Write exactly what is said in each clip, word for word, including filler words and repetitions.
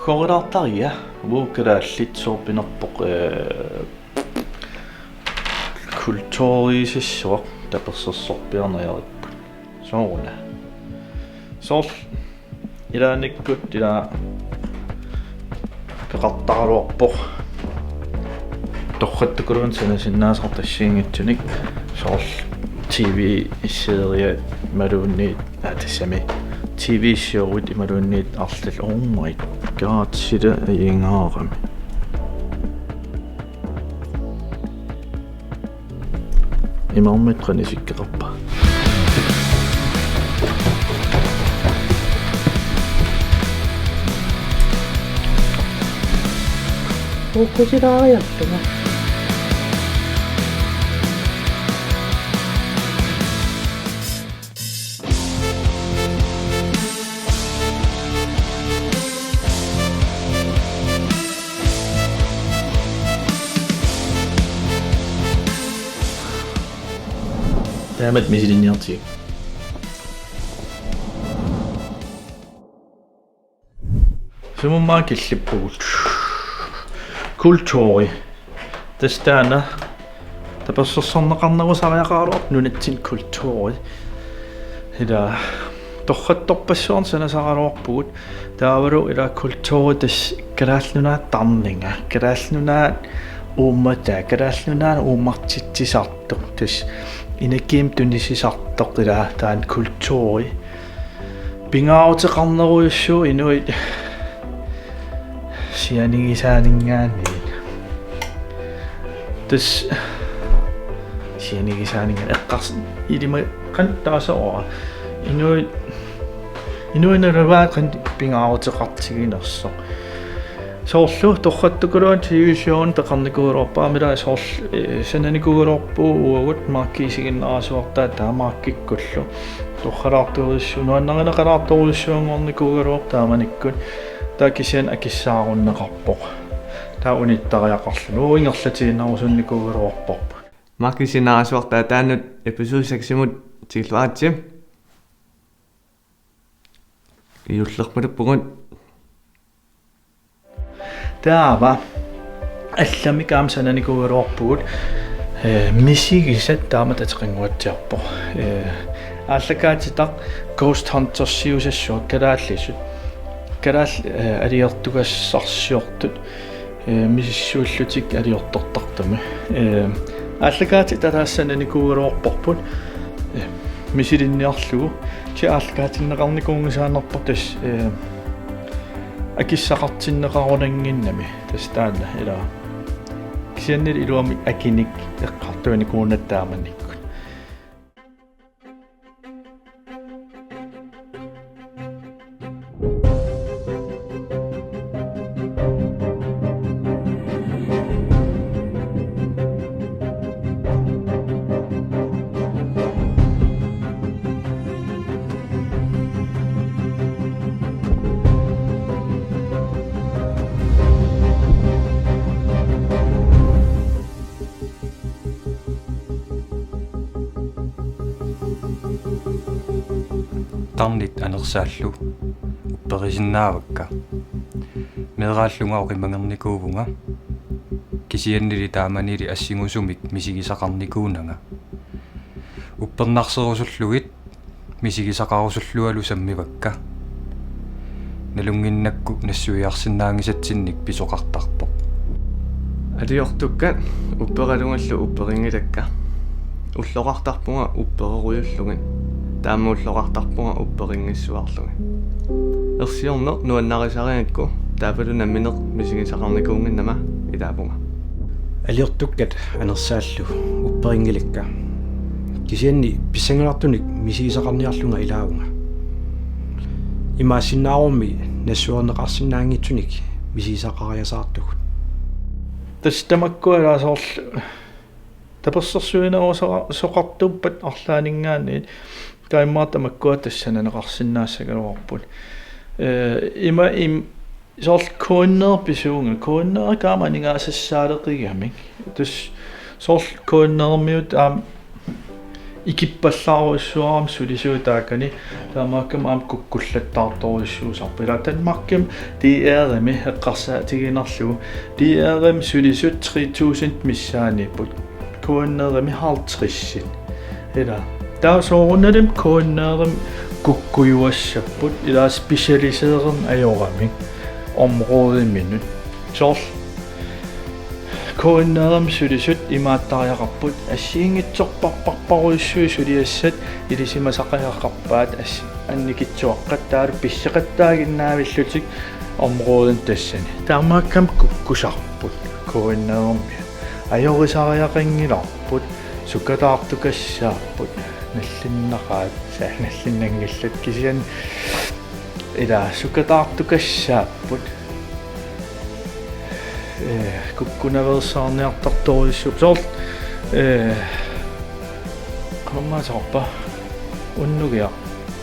Korilaartaria, uagut kalaallit soorpinerpoq, eh, kulturiusassuaq tapersersorpiarneq ajorput. Sooruna. Soorlu ilaannikkut ila peqartaraluarpoq. Torrattukuluunniit sanasinnaasartut assigiinngitsunik soorlu T V-serie imaluunniit, aa, tassami T V-showit imaluunniit arlallit, oh my god, sila ajungaarami. Imarmik qanoq isikkoqarpa? Ukkusilaariartunga. Taamatut misilinniartigik. Sumummaa killippugut. Kulturi. Tassa taanna tapersersorneqarnerusariaqaraluarpoq nunatsinni kulturi. Ila torrattorpassuarnik sanasaraluarpugut. Taavalu ila kulturi tassa Kalaallit Nunaata tarninga, Kalaallit Nunaata uummataa, Kalaallit Nunaanni uummartitsisartoq, tassa energiimik tunisisartoq ila taanna kulturi. Pingaaruteqarnerujussuuvoq inuit sianigisaaninngaanniit. Tassa sianigisaaninngaanniit eqqars-, ilima qanoq taasarpara. Inuit, inuit nalunngillat qanoq pingaaruteqartiginersoq. Soorlu torrattukuluunniit T V-showini peqarnikuugaluarput, aamma ila soorlu, eh, sananikuugaluarpugut uagut Markip isiginnaarasuartaa, taava Markikkullu torralaartorujussu-, nuannarineqalaartorujussuanngornikuugaluarpoq taamanikkut. Taava kisianni akissaarunneqarpoq. Taava unittariaqarluni uagut ingerlatiinnarusukkunnikuugaluarparput. Markip isiginnaarasuartaa taanna episode seksimut tikilluaritsi. Juullerpaluppugut. Taava allamik aamma sananikuugaluarpugut, eh, misigisat taamatut ateqanguatsiarpoq. Eh, aallakaatitaq Ghost Huntersiusassuaq kalaallisut. Kalaallit, eh, aliortugassarsiortut, eh, misissuillutik aliortortartumi. Eh, aallakaatitaq tassa sananikuugaluarparput, eh, misilinniarlugu. Ti aallakaatinneqarnikuunngisaannarpoq tassa, eh, akissaqartinneqarunannginnami tassa taanna ila. Kisiannili iluamik akinik eqqartuinikuunnata taamanikkut. Tarnit anersaallu upperisinnaavakka. Meeraallunga oqimangernikuuvunga. Kisiannili taamanili assingusumik misigisaqarnikuunanga. Uppernarserusullugit misigisaqarusullualu sammivakka. Nalunnginnakku nassuiarsinnaanngisatsinnik pisoqartarpoq. Aliortukkat upperalugillu upperinngilakka. Ulloqartarpunga uppererujullugit. Taama ulloqartarpunga upperinngissuarlugit. Ersiorneq nuannarisarigakku taavalu nammineq misigisaqarnikuunnginnama ilaapunga. Aliortukkat anersaallu upperinngilakka. Kisianni pissanganartunik misigisaqarniarlunga ilaavunga. Imaassinnaagummi nassuerneqarsinnaanngitsunik misigisaqariasaartugut. Tassa tamakkua ilaa soorlu tapersersuinerusara-, soqartuuppat arlaanninngaanniit taimmaa tamakkua tassa sananeqarsinnaassagaluarput. Eh, ima im-, soorlu K N R pisuunga, K N R kaama aningaasassaaleqigamik. Tassa soorlu K N R-miut aamma Ikippallaarujussuarami sulisuutaakani, taamaakkami aamma kukkullattaartorujussuusarput. Ila Danmarkimi D R M-i eqqarsaatigiinnarlugu. D R M sulisut tre tusind missaaniipput. K N R M-i halvtredsit. Ila. Taava soorunalimi K N R M kukkujuassapput. Ila specialisererneq ajoramik områdeminut. Soorlu K N R M sulisut imaattariaqarput, assigiinngitsorpassuit suliassat ilisimasaqariaqarpaat as-, annikitsuaqqat taavalu pisseqattaaginnaavillutik området tassani. Taamaakkami kukkusarput K N R M-i. Ajorisariaqanngilarput, sukataartukassaapput, nallinnaqaat, sa-, nallinnanngillat kisianni ila sukataartukassaapput. Ee, kukkunaveersaarniartartorujussuupput. Soorlu, ee, qanormaa soorpa? Unnugiaq.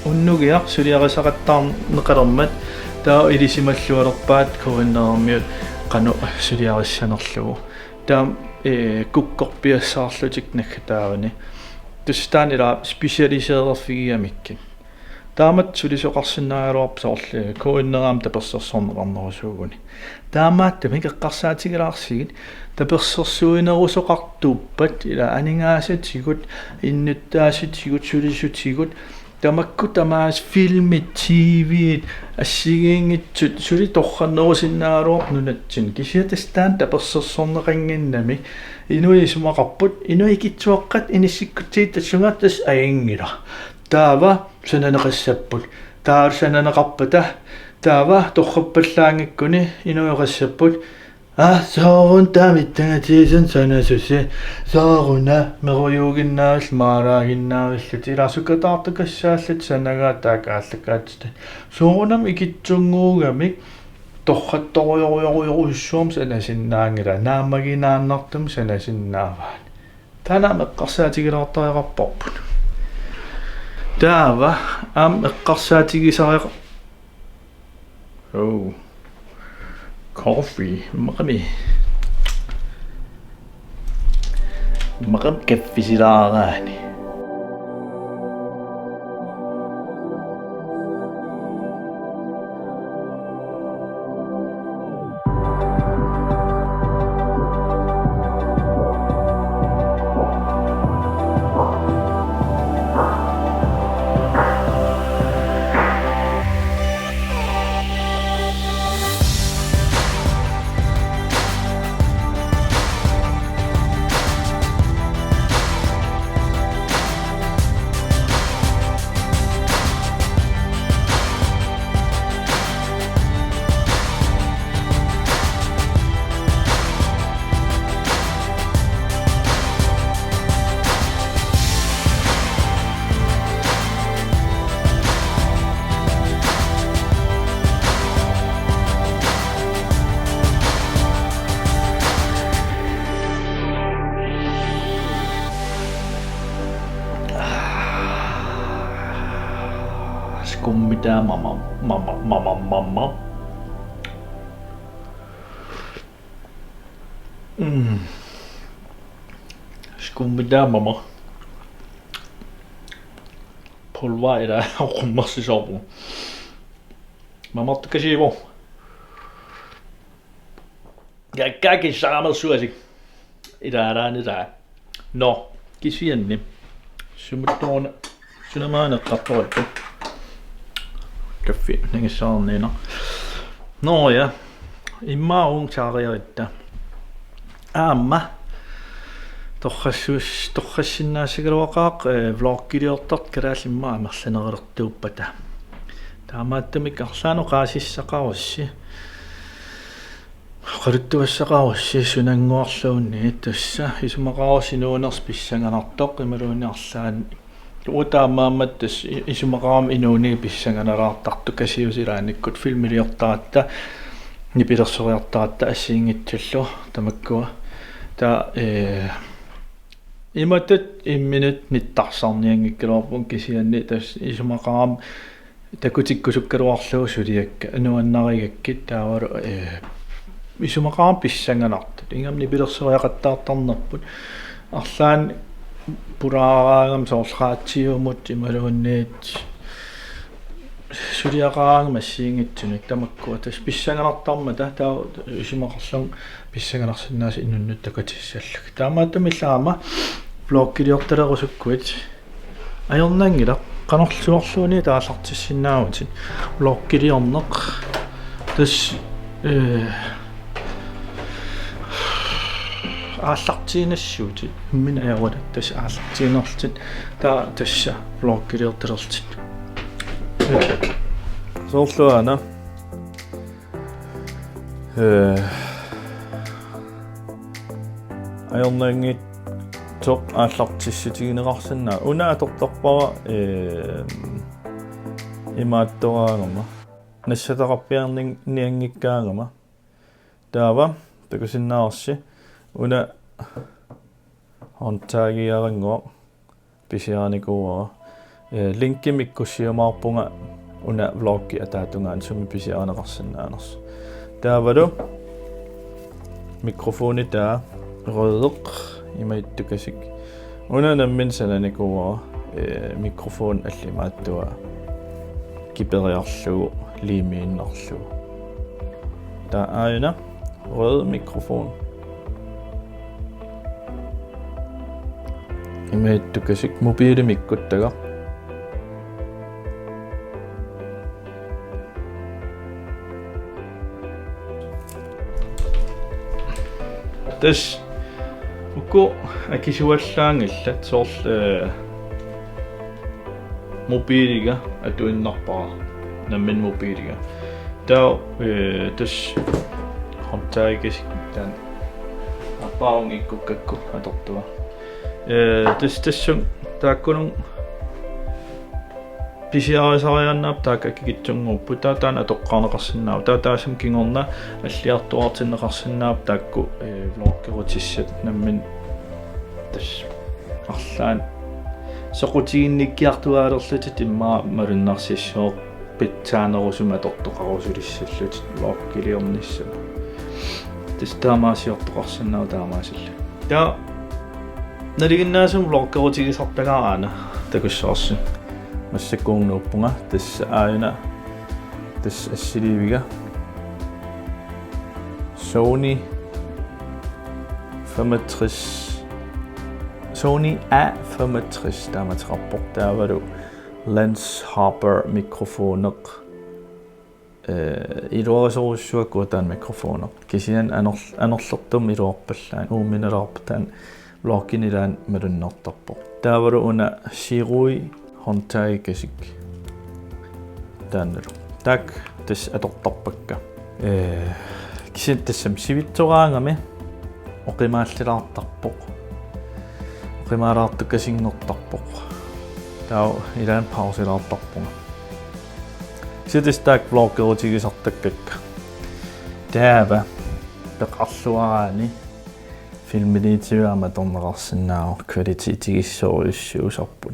Unnugiaq suliarisaqattaarneqalermat taava ilisimallualerpaat K N R M-iut qanoq suliarissanerlugu. Taava, ee, kukkorpiassaarlutik naggataavani. Tassa taanna ila specialisererfigigamikkit. Taamatut sulisoqarsinnaagaluarpat soorlu K N R M tapersersorneqarnerusuuguni. Taamaattumik eqqarsaatigilaarsigit tapersersuinerusoqartuuppat ila aningaasatigut, innuttaasutigut, sulisutigut, tamakku tamaasa filmit, T V-t, assigiinngitsut suli torrannerusinnaagaluarpoq nunatsinni. Kisianni tassa taanna tapersersorneqannginnami inuit isumaqarput, inuit ikittuaqqat inissikkutsigit tassunga tassa ajunngilaq. Taava sananeqassapput. Taava sananeqarpata, taava torrappallaanngikkuni inuit oqassapput: Aa, sooruna taava mitsanga tiisun sanasusi? Sooruna merujuuginnaavillusi, maalaaginnaavillusi? Ila sukataartukassaallutik sanagaat taakku aallakaatitat. Soorunami ikittunnguugamik torrattorujorujorujussuarmik sanasinnaanngilaq, naammaginaannartumik sanasinnaavaat. Taanna aamma eqqarsaatigilaartariaqarparput. Taava aamma eqqarsaatigisariaq-, oh. Coffee. Immaqami. Immaqami kaffisilaaraanni. Skummitaa mama, mama, mama, mama. Mm. Skummitaa mama. Pulvaa ila oqummersisoorpoq. Mamartukasiivoq. Kakkaak kissaraamersuasik. Ilaalaanilaa. Nå, kisianni. Sumuttuuna. Sunamaana eqqartoratta. Kaffi, nangissaarniina. Nå ja. Immaqa uunga saariaritta. Aamma. Torrassuus-, torrassinnaassagaluaqaaq, eh, vloggiliortartut kalaallit immaqa amerlanerulertuuppata. Taamaattumik arlaannik oqaasissaqarussi. Oqaluttuassaqarussi sunannguarluunniit tassa isumaqarussi inuunersoq pissanganartoq imaluunniit arlaannik. Uagut taamaammat tassa i-, isumaqarami inuuniit pissanganalaartartukasiusut ilaannikkut filmiliortaratta, nipilersoriartaratta assigiinngitsullu tamakkua. Taava, ee, imatut imminut nittarsarnianngikkaluarpunga kisianni tassa isumaqarami takutikkusukkaluarlugu suliakka, nuannarigakkit taavalu, ee, isumaqarami pissanganartut. Ingammik nipilersoriaqattaartarnerput. Arlaannik pulaaraangama soorlu radiomut imaluunniit suliaqaraangama assigiinngitsunik, tamakkua tassa pissanganartarmata, taava isumaqarlunga pissanganarsinnaasut inunnik takutissallugit. Taamaattumillu aamma vloggiliortalerusukkuit ajornanngilaq, qanorluarluunniit aallartissinnaavutit. Vloggiliorneq tassa, eh, aallartiinnassaatit, imminut ajornaq tassa aallartiinnarlutit, taava tassa vloggiliortalerlutit. Soorlu aana, eh, ajornanngitsoq aallartissutigineqarsinnaavoq. Una atortarpara, eh, imaattoraangama, nassataqarpiarnianngikkaangama. Taava takusinnaavarsi una håndtagiarannguaq pisiarinikuuara. Eh, linkimik ikkussiumaarpunga una vloggi ataatungaani sumi pisiarineqarsinnaanersoq. Taavalu mikrofoni taava rødeq imaattukasik. Una nammineq sananikuuara, eh, mikrofoni allimaattua kiperiarlugu, liimiinnarlugu. Taava aajuna rød mikrofon. Imaattukasik mobilimik ikkuttagaq. Tassa uku akisuallaanngillat, soorlu, eh, mobiliga atuinnarpara, nammineq mobiliga. Taava, eh, tassa håndtagikasik taanna. Aappaagu ikkukkakku atortuga. Eh, tassa tassunga taakkununnga pisiarisariaannaapput, taakku akikitsunnguupput, taava taanna atoqqaarneqarsinnaavoq. Taava taassuma kingorna alliartuaartinneqarsinnaapput taakku, eh, vloggerutissat nammineq tassa arlaannik soqutiginnikkiartuaalerlutit immaqa malunnarsissiooq pitsaanerusumik atortoqarusulissallutit vloggiliornissamut. Tassa taamaasiortoqarsinnaavoq taamaasillugu. Taava nalinginnaasumik vloggerutigisartagara aana takussavarsi. Massakkuunnguuppunga, tassa aajuna, tassa assiliiviga. Sony femogtres, Sony A femogtres taamateqarpoq, taavalu Lens Hopper mikrofoneq. Eh, iluarisorujussuuakku taanna mikrofoneq. Kisianni aner-, anerlertumik iluarpallaanngilaq, uuminalaarpoq, taanna vloggini ilaanni malunnartarpoq. Taavalu una Sirui håndtagikasik. Taannalu. Taakku tassa atortarpakka. Eh, kisianni tassami sivitsoraangami oqimaallilaartarpoq. Oqimaalaartukasinngortarpoq. Taava ilaanni pausilaartarpunga. Kisianni tassa taakku vloggerutigisartakkakka. Taava peqarluaraanni filmiliitivik aamma atorneqarsinnaavoq, kvalitetigissorujussuusarput.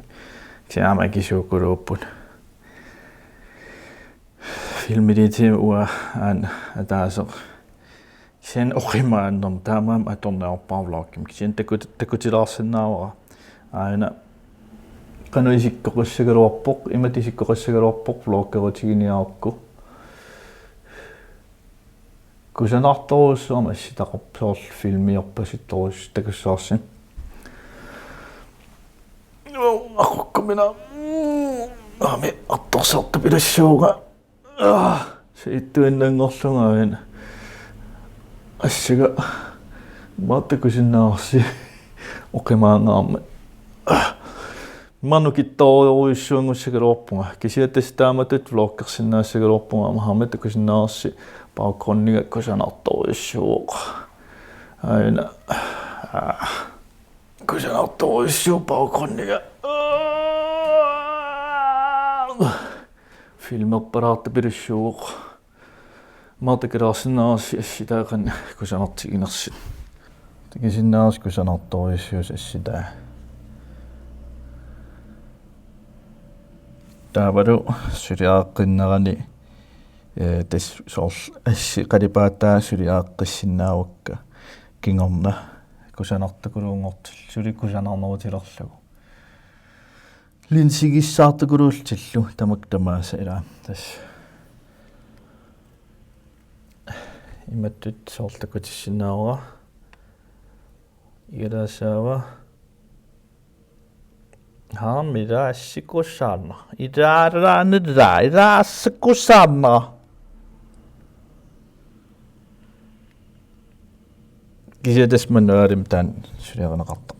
Kisianni aamma akisuukuluupput. Filmiliitivik uanga aana ataaseq. Kisianni oqimaannermik taamaammat atorneq ajorpara vloggimut. Kisianni takut-, takutilaarsinnaavara. Aajuna qanoq isikkoqassagaluarpoq, imatut isikkoqassagaluarpoq vloggerutiginiarukku. Kusanartorujussuarmik assitaqarpoq, soorlu filmiorpasittorujussuuvoq, takussavarsi. Aqukkumina. Aamma artorsartupilussuunga. Ah, siittuinnanngorlunga aajuna. Assaga. Immaqa takusinnaavarsi. Oqimaangaarmat. Ah. Immaqa nukittoorujussuanngussagaluarpunga. Kisianni tassa taamatut vloggersinnaassagaluarpunga, aamma aamma takusinnaavarsi, baggrundiga kusanartorujussuuvoq. Aajuna. Ah. Kusanartorujussuuvoq baggrundiga. Filmerpalaartupilussuuvoq. Immaqa takulaarsinnaavarsi assitaa qanoq kusanartiginersut. Takusinnaavarsi kusanartorujussuusoq assitaa. Taavalu suliareqqinnerani, eh, tassa soorlu assit qalipaataa suliareqqissinnaavakka kingorna. Kusanartukuluunngortillugu, suli kusanarnerutilerlugu. Linsigissaartukuluullutillu tamakku tamaasa ilaa. Tassa imatut soorlu takutissinnaavara. Igalaasaava. Haami ilaa assikusaarnaq. Ilaalaanilaa ilaa assikusaarnaq. Kisianni tassa manualim taanna suliarineqartarpoq.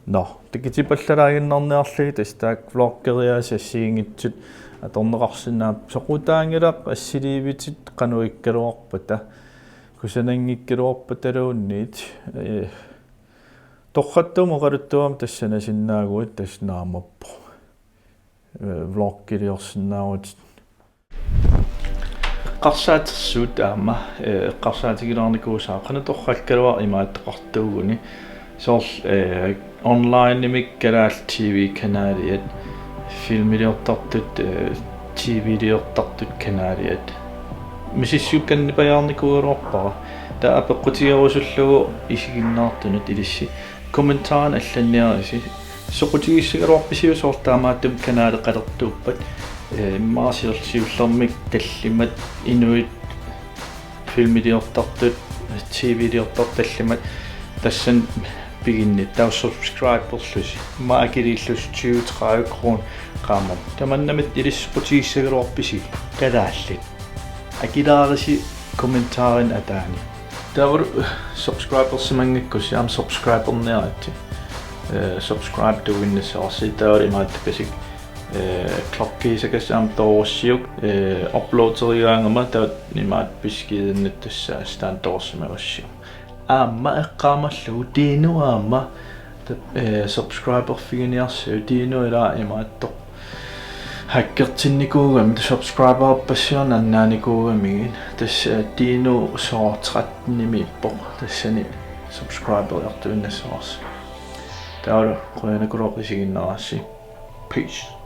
Nå, takutipallalaaginnarniarlugit tassa taakku vloggeriaasat assigiinngitsut atorneqarsinnaapput, soqutaanngilaq assiliivitit qanoq ikkaluarpata, kusananngikkaluarpataluunniit, ee, torrattuumik oqaluttuugama tassa sanasinnaaguit tassa naamappoq. Ee, vloggiliorsinnaavutit. Eqqarsaatersuut aamma, ee, eqqarsaatigilaarnikuusaat qanoq torrakkaluaq imaattoqartuuguni. Soorlu, ee, onlinemik kalaallit T V-kanaliat, filmiliortartut, ee, T V-liortartut kanaliat. Misissukannipajaarnikuugaluarpara. Taava apeqqutigerusullugu isiginnaartunut ilissi kommentarini allanniarisi. Soqutigissagaluarpisiuk soorlu taamaattumik kanaleqalertuuppat, ee, immaqa siullermik tallimat inuit filmiliortartut, T V-liortartut tallimat tassani piginnit, taava subscriberlusi. Immaqa akiliillusi tyve tredive kroner qaammammut. Tamannamit ilissi soqutigissagaluarpisi kalaallit? Akilaarisi kommentarini ataani. Taavalu subscribersimanngikkussi aamma subscriberniaritsi. Ee, subscribe-tuuginnassavarsi, taavalu imaattukasik, ee, klokkiisakassi aamma toorussiuk, ee, uploaderigaangama taava imaattoq beskedinnut tassa assitaani toorsimagussiuk. Aamma eqqaamallugu Dino aamma, ta-, ee, subscriberfiginiarsiuk, Dino ilaa imaattoq hackertinnikuugami, subscriberpassiorneq annaanikuugamigit. Tassa, ee, Dino soo tretten-imiippoq, tassani subscriberiartuinnassavarsi. Taavalu qujanaqaaq isiginnaarassi. Peace.